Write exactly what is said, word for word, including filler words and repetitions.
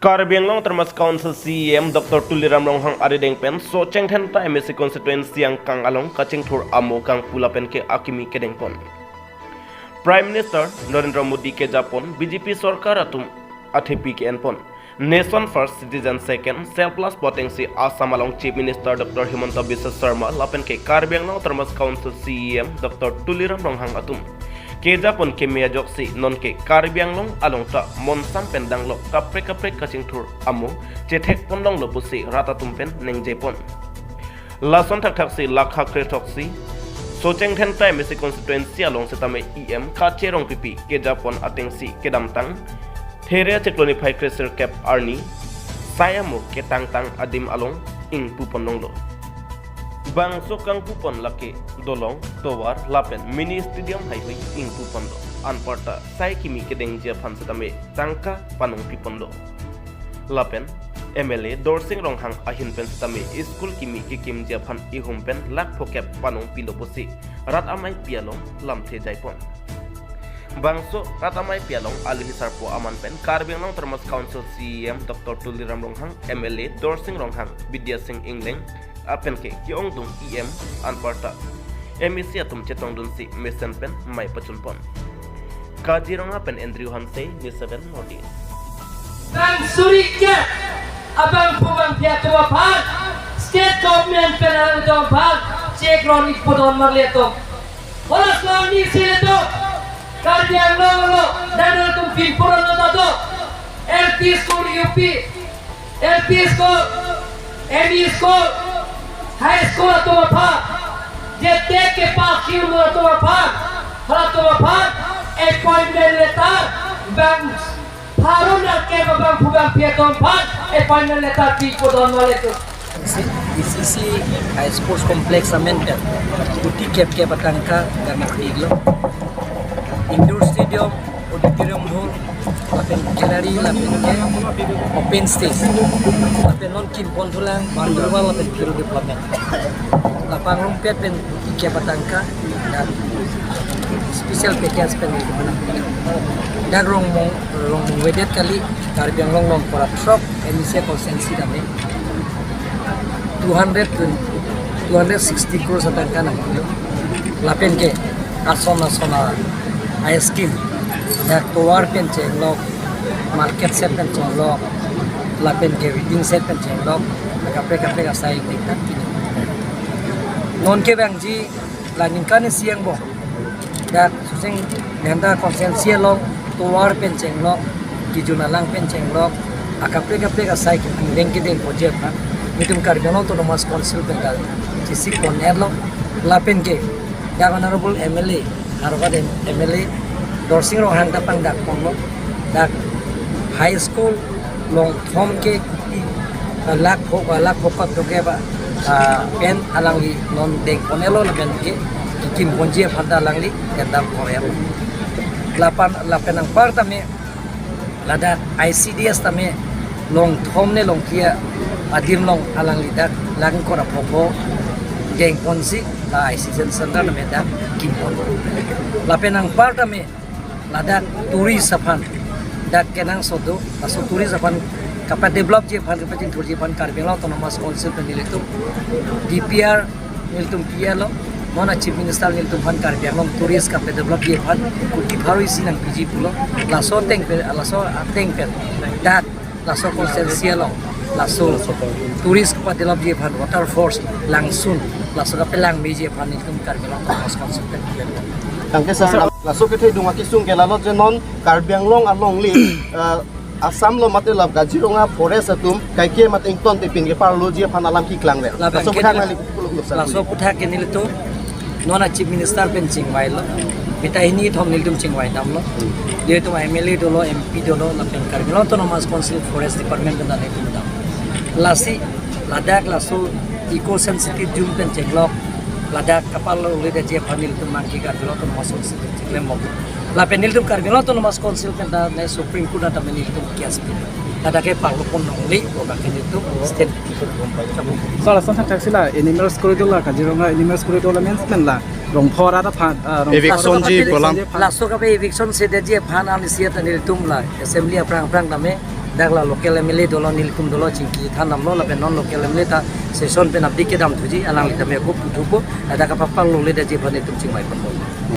Karbi Anglong Autonomous Council C E M Doctor Tuliram Ronghang arideng pen Socheng Dhenta M A C constituency angkang along kachingthur amo kangpu lapen ke akimi kedengpon. Prime Minister Narendra Modi kejapon B J P sorkar atum athepi ke-enpon. Nation First, Citizen Second, Self Plus pu atengsi Assam along Chief Minister Doctor Himanta Biswa Sarma lapen ke Karbi Anglong Autonomous Council C E M Doctor Tuliram Ronghang atum kejapon keme ajoksi nonke Karbi Anglong along ta monsam pen danglok kaprek kaprek kachingthur amo chethekpon longlo pusi rat atum pen ningjepon. Lason thakthaksi lakha krethroksi Socheng Dhenta M A C constituency along setame E M Kache Rongpipi kejapon atengsi kedamtang There achiklo niphai kresirkep arni sai amo ketangtang adim along ingpupon longlo. Bangso kangpupon lake dolong, tovar lapen mini stadium haihui ingpuponlo. Anparta sai kimi kedengji aphan setame tangka panongpiponlo. Lapen M L A Dorsing Ronghang ahin pen setame school kimi kekimji aphan ihum pen lakh phokep panongpilo pusi rat amaipi along lamthe jaipon. Bangso rat amaipi along aluhi sarpo aman pen Karbi Anglong Autonomous Council C E M Doctor Tuliram Ronghang, M L A Dorsing Ronghang, Bidya Sing Engleng, lapen ke ke-ongdung E M anparta M A C atum chetongdunsi mesen pen mai pachunpon. Kaziranga pen Andrew Hanse, News seven North East. Bang suri ke abangphu bangphi atum aphan, state government pen atum aphan chek ron ik pudon marli atum. Hola song ni sile to. Karbi Anglong lo, dan atum pin pura lo to. L P school, U P, L P school, M E school, high school atum aphan, je tek ke pass kiu lo atum aphan, halatum aphan appointment letter bang pharo nerkep abangphu bangphi atum aphan appointment letter pi pudon marli atum. Si, D C C High Sports Complex amen pen kuti kep kep atangka gana pilo. Indoor stadium, auditorium hall, lapen gallery, lapen ke open stage. Lapen non kimpon thulang, boundary wall, lapen field development. Lapen rumpet pen kuti kep atangka, dan special package pen. Dan Rongmong, Rongmong wedet kali, Karbi Anglong along pura throk, M A C constituency dame. Two hundred twenty, two hundred sixty crores atangka nangpilo. Lapen ke ason ason a-scheme. Ya tovar pen chenglok, market shed pen chenglok, lapen ke reading shed pen chenglok, kaprek kaprek asai tingkat kini. Nonke bangji la ningkan isi angbong. Ya Socheng Dhenta constituency along tovar pen chenglok, kijun alang pen chenglok, akaprek kaprek asai kedeng kedengponji aphan nelitum Karbi Anglong Autonomous Council pen ta chesik pon-etlo. Lapen ke dak Honorable M L A, Howraghat M L A Dorsing Ronghang ta pangdakponlo. Dak high school longthom ke kuti, ah, lakh pho, ah, lakh pho kep toke ba, ah, pen alangli non dengpon-etlo lapen ke kekimponji aphan ta alangli kendam pon-etlo. Lapen, lapen anparta me ladak I C D S tame longthom ne longklia adim along alangli dak lang kora pho pho dengponsi la I C D S center tame dak kimpon. Lapen anparta me ladak tourist aphan dak kenangsot do, laso tourist aphan kapadevelopji aphan, kapachingthurji aphan Karbi Anglong Autonomous Council pen nelitum D P R nelitum P L O, non a-Chief Minister nelitum aphan Karbi Anglong tourist kapadevelopji aphan kuti pharo isi nangpiji pulo, laso ateng pen, laso ateng pen dak laso constituency along laso tourist kapadevelopji aphan waterfalls langsun laso kapelangmeji aphan nelitum Karbi Anglong Autonomous Council pen. Tangke sir, laso kethedung akesung ke lalo je non Karbi Anglong alongle, eh, Assam lo mate la Kaziranga forest atum kaike mate ington tepin ke parloji aphan alam keklang le. Lapen laso ke puthak neli kuluk nuksan laso neli puthak ke nelitum non a-Chief Minister pen chingvailo. Mita hini thom nelitum chingvai damlo. Nelitum M L A dolo, M P dolo, lapen Karbi Anglong Autonomous Council Forest Department pen nelitum dam. Lasi ladak laso eco sensitive zone pen chenglok, ladak kaparlo uledetji aphan nelitum mangki Karbi Anglong Autonomous Council pen chinglemok. Lapen nelitum Karbi Anglong Autonomous Council pen ta ne Supreme Court ta nelitum case pi. Ladak ke parlo pon longle, oka ke nelitum stand. Sir, lason thakthaksi la animals corridor la Kaziranga animals corridor la main pen la Rongphar rat aphan, ah, Rongphar eviction rat ji aphan, polam. Laso kape eviction sedetji aphan ansi ta nelitum la assembly aphrang aphrang tame Dak la local M L A dolo, nelitum dolo chingki than damlo, lapen non local M L A ta session pen abdi kedam thuji, alangli tame ako puthupo, ladak kapapal longledetji aphan itum chingvai ponbom.